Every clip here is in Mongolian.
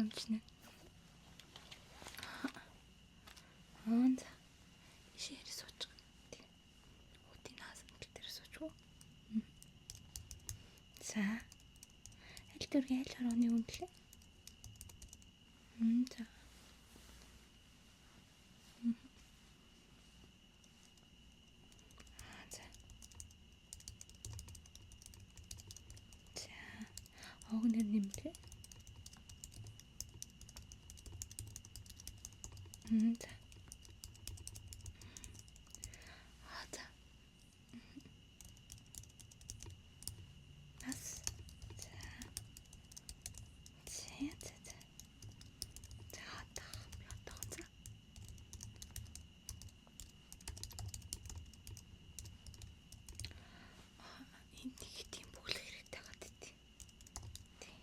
Ойлгомжно. Аа за. Ишээр суучих. Тийм. Үүдийн наасан тал дээр суучих уу? За. Аль дүүргийн аль хорооны хүн блэ? За. Аа за. За. Овг нэр нэмлээ. За. Аа за. Нас. За. За за за. За хатах. Би хатах за. Аа энд нэг тийм бүглэх хэрэгтэй байгаа тий. Тий.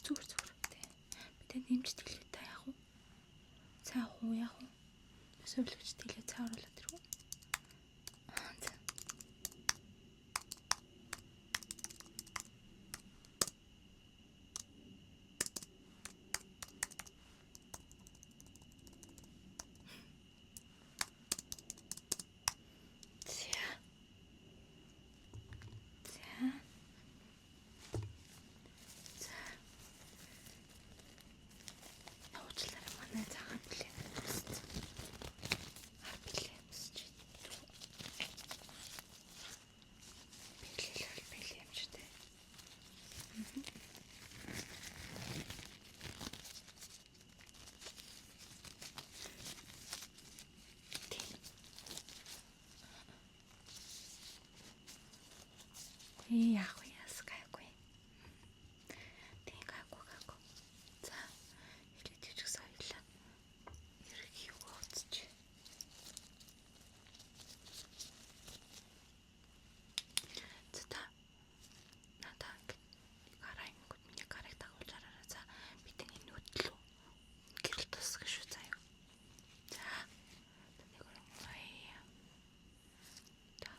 Зүгээр зүгээр тий. Би танд нэмж тэглээ та яах вэ? Цай авах уу яах вэ? Сувилагч тэглээ цай оруулаад ирв. Аа за. За. За. За. Уучлаарай манай цагаан билээ. Хар билээ өсч. Билээ л билээ юм чи тээ. Тий яах вэ? Яс гайгүй. Тий гайгүй гайгүй. За эхлээд юу ч гэсэн хоёлаа. Ерэг юу уцчих. За та надаа ингэ гараа ингэнгүүт миний гарыг дагуулж хараарай. За би таны нүд лүү гэрэл тусах шүү заяа. За нэг ой. За.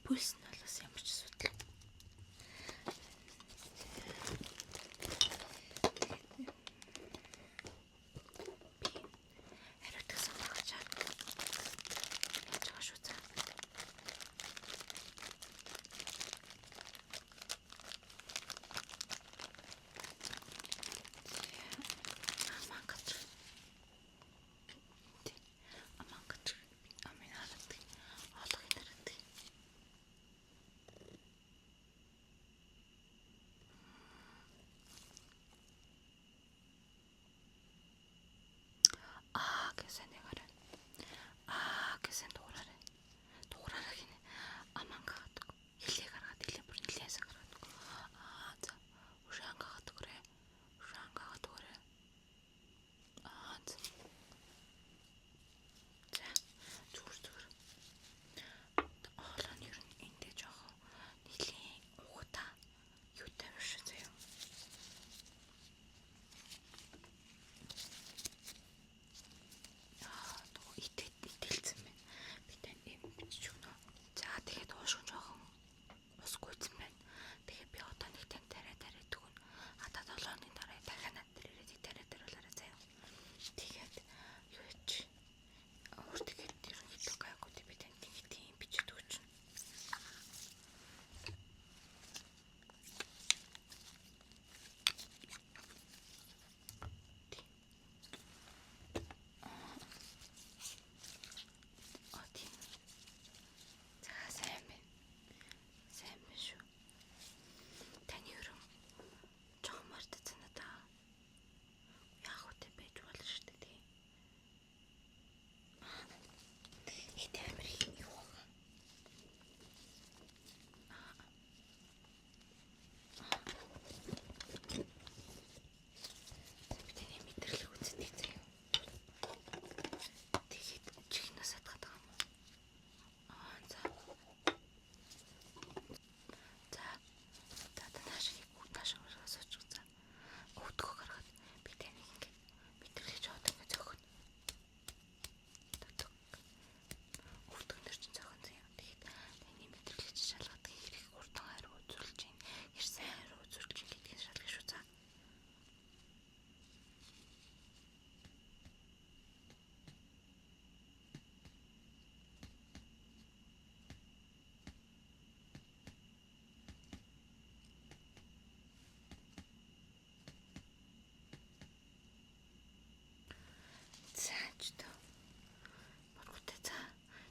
Пульс нь бол бас ямар ч асуудал. Би хариуцсан багаж яаж байгаа шүү за. Амангат. Амангат. Амин харадаг. Олог харадаг. Аа гэсэн нэг хараа. Аа гэсэн дуураарай. Дуураарай гинэ. Аман гаргадаг. Хилээ гаргаад хилээ бүр нилээс гаргадаг. Аа за. Ушаан гаргадаг рэ. Ушаан гаргадаг рэ. Аа за. За. Зүгээр зүгээр. Хоолой нь ер нь эндээ жоохон нэлийн угтаа юутай биш заяа. Аа итэл итэлцэн байна. Би тань юм бичиж өгнө. За тэгээд уушгүй жоохон усгүйцэн байна. Тэгэхээр би одоо нэг тань тариа тариа түгэн. Хата 7 хоногийн дараа дахиад над дээр ирээд тариа тариулаарай заяа. Тэгээд юу ч өөр тэгээд ерөнхийдөө гайгүй би тань тийм бичиж өгч. А тийм. За сайн байна. Сайн байна шүү. Таны өрөө жоохон мартацсан надаа. Яг үгүй байж болно шүү дээ тий. Хит амир юу вэ? Би таны мэдрэлэг үздэг заяа. Тэгэхэд чихнээс хатгаад байгаа юм уу? Аа за. За. За та нааш нааш суучих за. Өвдгөө гаргаад би таныг ингээд мэдрэлж яваад ингээд зөөхөн. Төтөг. Өвдгөн төр чинь зөөхөн заяа. Тэгэхэд таны мэдрэлж шалгадаг хэрэг хурдан хариу үзүүлж чинь хэр сайн хариу үзүүлж чинь гэдгийг шалгах шүү за. За ч тоо. Морготой за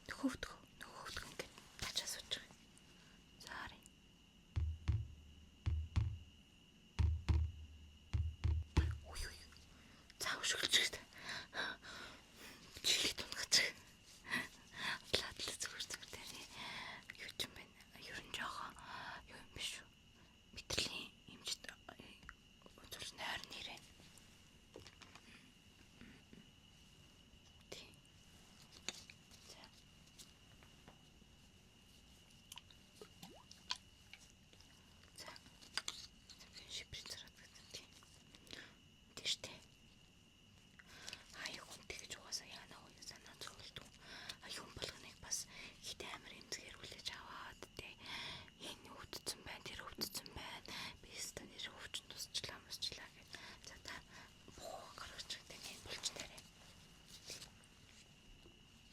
нөхөвдгөө нөхөвдгөө ингээд тачаа сууж байгаа. За харъя. Үгүй үгүй. За өшгөлж гээд. Чихээ тунгач. Ладл зүгээр зүгээр таны юу ч юм бэ? Ер нь жоохон юу юм биш үү? Мэдрэлийн эмчит үзүүлж нойр нэрээ. Тий. За. За. Шиприн зураад гэсэн тий. Тий штэ. Аяг хүнтэй гэж угаасаа яана уу санаа зовлдог. Аюун болгоныг бас хит амир эмзгээр хүлээж аваад тий. Энэ өвдсөн байна, тэр өвдсөн байна. Би өстө нэр өвчин тусчлаа, мусчлаа гэд. За та буу гаргаж таны энэ булч тарай.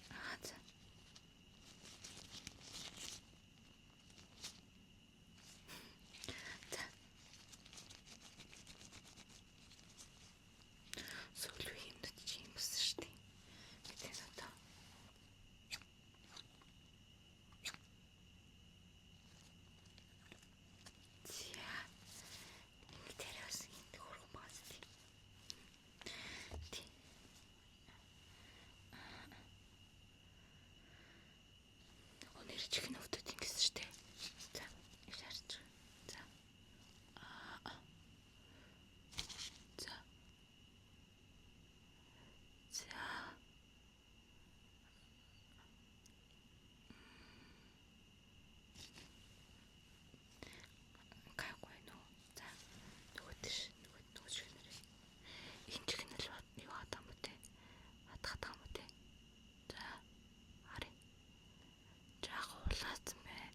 Аа за. За. Сүүлийн юмнууд чи юм болсон шүү дээ. Гэтэ одоо За. Ингээ тариа бас энд хөрхөн байгаа зү. Тий. Өнөр чихэн өвдөд ингэсэн шүү дээ. За, иш харж. За. Аа. За. За. Гайгүй нүү. За нөгөө тийш нөгөө нөгөө чихнэрээ. Энэ чихнэл юу хатаа юм бэ? Хатгах юм бэ? За харъя. Жаах улаацсан байна.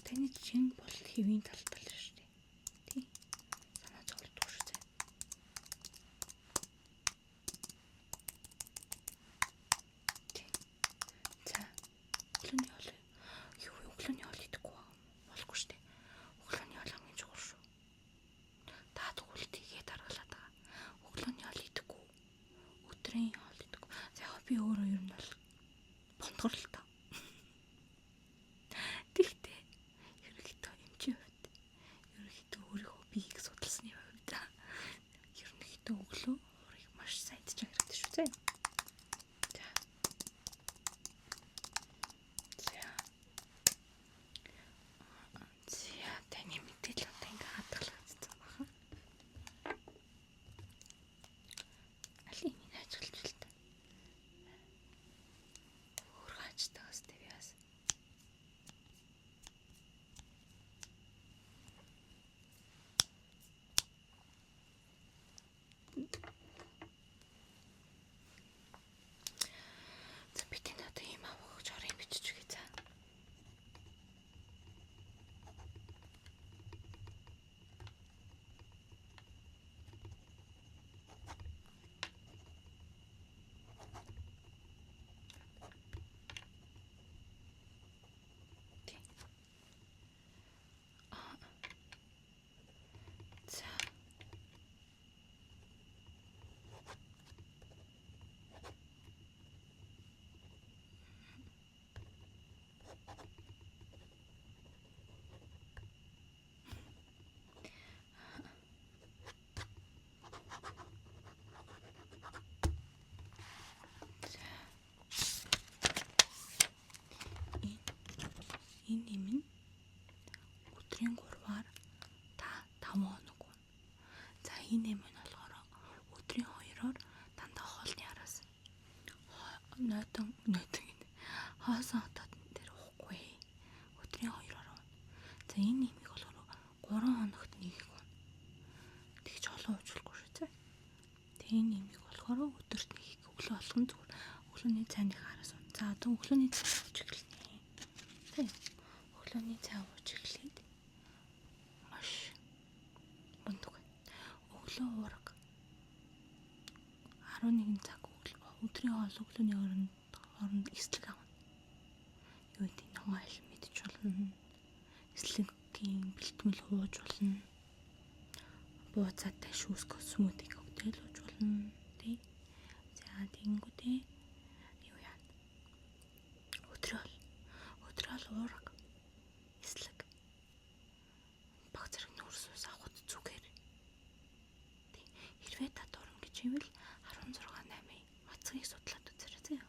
Таны чин бол хэвийн талтай л шүү дээ. Тий. Санаа зовлтгүй шүү дээ. Тий. За. Өглөөний хоол юу вэ? Өглөөний хоол идэхгүй байгаа юм. Болохгүй шүү дээ. Өглөөний хоол хамгийн чухал шүү. Та тэгвэл тгээ даргалаад байгаа. Өглөөний хоол идэхгүй. Өдрийн хоол идэхгүй. За яг би өөрөө ер нь бол бонтгор л таа. Тэгтээ ерөнхийдөө эмчийн хувьд ерөнхийдөө өөрийнхөө биеийг судалсны хувьд ерөнхийдөө өглөө уурыг маш сайн идэж хэрэгтэй шүү зэ. За. За. За таны мэдээлэл одоо ингээ хадгалагдсан байна. Аль энийг ажиглаж л та. Өөрөө ажтай бас тэг яас. За би тэнд одоо ийм авах гэж орын бичиж өгье за. Тий. Аа. За. Энэ юм нь өдрийн 3-аар та 5 хоног унна. За энэ юм нь болохоор өдрийн 2-оор дандаа хоолны араас нойтон нойтон хоосон хотод дээр уухгүй. Өдрийн 2-оор унна. За энэ нэмийг болохоор 3 хоногт нэг унна. Тэгж олон уучлахгүй шүү зэ. Тэгээ энэ нэмийг болохоор өдөрт нэг өглөө болгон зүгээр өглөөний цайных араас унна. За одоо өглөөний цай ууж эхэлнэ. Тэ. Өглөөний цай ууж эхлээд маш мундаг. Өглөө уураг 11 цаг өдрийн хоол өглөөний оронд оронд эслэг авна. Юу гэдэг ногоон айл мэдж болно. Эслэгийн бэлтгэл ууж болно. Бууцаатай шүүсг смути коктейл ууж болно. Тий. За тэгэнгүүтээ юу яа. Өдрөөл өдрөөл уураг эслэг баг зэрэг нүүрс ус авахд зүгээр. Тий. Хэрвээ та дуран гэж ивэл 16 8-ын мацгийг судлаад үзээрэй зөө.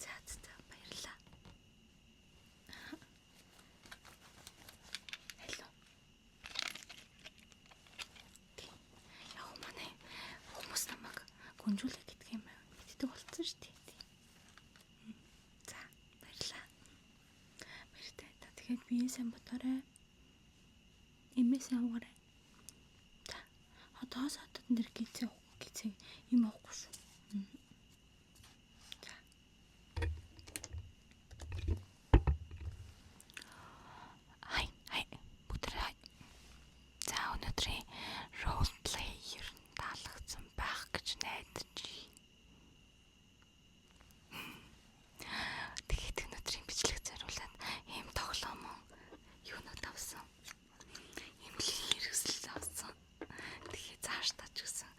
За за баярлалаа. Hello. Тий. Яг манай хүмүүс намайг гүнжүүлэх гэдэг юм мэддэг болсон шүү дээ. Тий. За баярлалаа. Баяртай. Та тэгэхээр бие сайн бодоорой. Эмээ сайн уугаарай. За одоос хотод нэр гизээ гизээ юм уухгүй шүү. За. Хай хай бүгд хай. За өнөөдрийн role play ер нь таалагдсан байх гэж найдаж байна. Тэгээд өнөөдрийн бичлэг зориулаад ийм тоглоом юунууд авсан. Эмнэлгийн хэрэгсэл авсан. Тэгэхээр цаашдаа ч гэсэн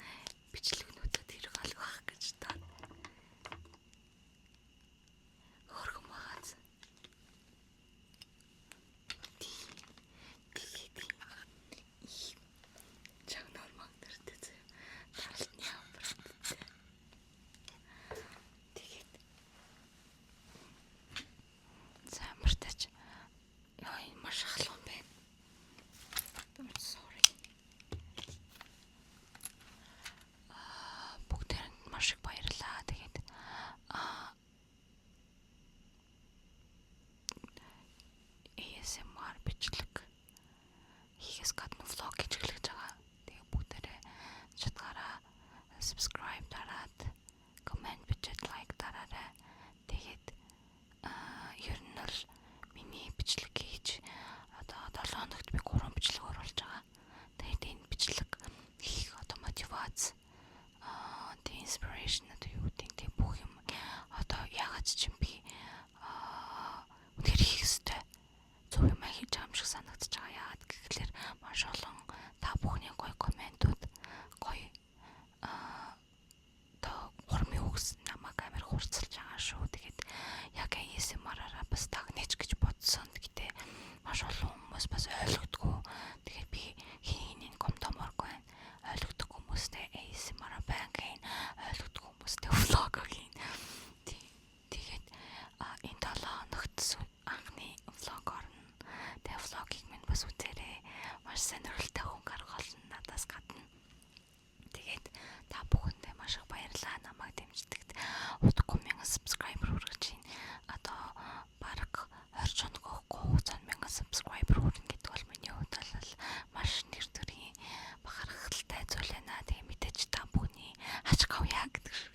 бичлэгнүүдэд хэрэг олгох гэж та. Хөргөн байгааз. Тэгээд ийм чагнаар мангар дээр таралтны аппараттай. Тэгээд за амартаач ёо энэ маш ахлах юм байна. Sorry. Аа бүгдээрэнд маш их баярлалаа. Тэгээд аа ASMR бичлэг хийхээс гадна влог хийж эхлэж байгаа. Тэгээ бүгдээрээ чадгаараа subscribe дараад, коммент бичээд лайк дараарай. Тэгээд ер нь бол миний бичлэг хийж гэдэг шиг.